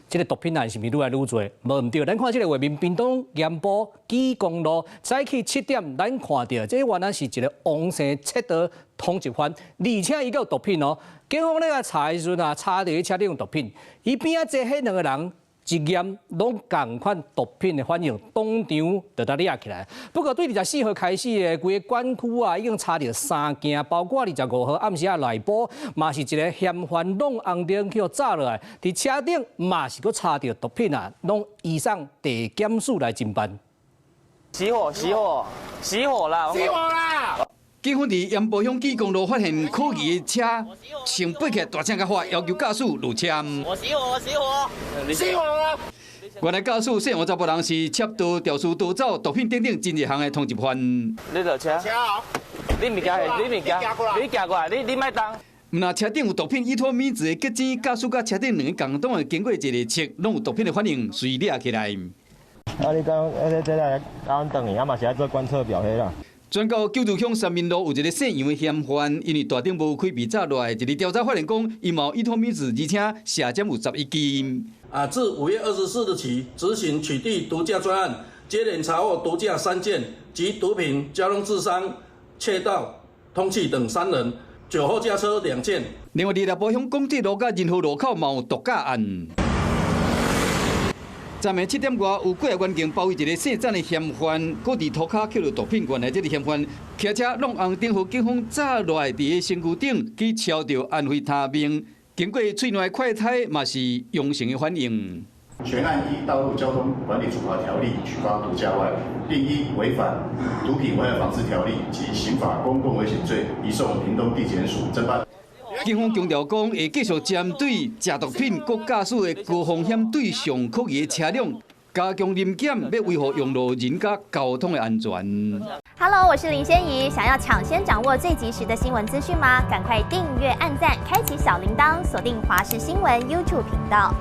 這个毒品案是毋是愈來愈濟？無毋對，咱看這个畫面，屏東鹽埔基公路早起7點，咱看著這原來是一个王姓竊盜通緝犯，而且伊閣有毒品哦。警方咧來查的時陣啊，查著伊車頂有毒品，伊邊仔坐彼兩个人一驗攏仝款毒品的反應，當場就共掠起來。不過對24號開始的規个管區啊，已經查著三件，包括25號暗時仔內埔，嘛是一个嫌犯挵紅燈去予紮落來，佇車頂嘛是閣查著毒品啊，攏移送地檢署來偵辦。熄火！熄火！熄火啦！熄火啦！警方佇鹽埔鄉基公路發現可疑的車，先拔起來大聲共喊，要求駕駛落車。我熄火！熄火！熄火啦！原來駕駛姓王查埔人是竊盜、肇事逃走、毒品等等真濟項的通緝犯。你落車？你毋驚？你毋驚？你行過來，你莫動。毋但車頂有毒品，依託咪酯的結晶，駕駛佮車頂兩个共黨的經過一個測，攏有毒品的反應，隨掠起來。啊！你講，這這來甲阮轉去，啊嘛是愛做觀測表彼啦。轉到九如鄉三民路有一个姓楊的嫌犯，因為大燈無開被紮落來，一个調查發現講，伊嘛有依託咪酯，而且涉占有11支。啊，自5月24日起執行取締毒駕專案，接連查獲毒駕三件及毒品、交通致傷、竊盜、通緝等三人，酒後駕車兩件。另外，佇內埔鄉廣濟路佮仁和路口嘛有毒駕案。昨暝7點外，有幾个員警包圍一个姓詹的嫌犯，閣佇塗跤抾著毒品。原來這个嫌犯騎車挵紅燈，予警方紮落來，佇个身軀頂去敲著安非他命，經過喙內快篩嘛是陽性的反應。全案依道路交通管理處罰條例舉發毒駕外，另依違反毒品危害防制條例及刑法公共危險罪，移送屏東地檢署偵辦。警方強調講，會繼續針對食毒品、閣駕駛的高風險對象可疑的車輛，加強臨檢，欲維護用路人佮交通的安全。 Hello，我是林仙怡，想要搶先掌握最及時的新聞資訊嗎？趕快訂閱、按讚、開啟小鈴鐺，鎖定華視新聞 YouTube 頻道。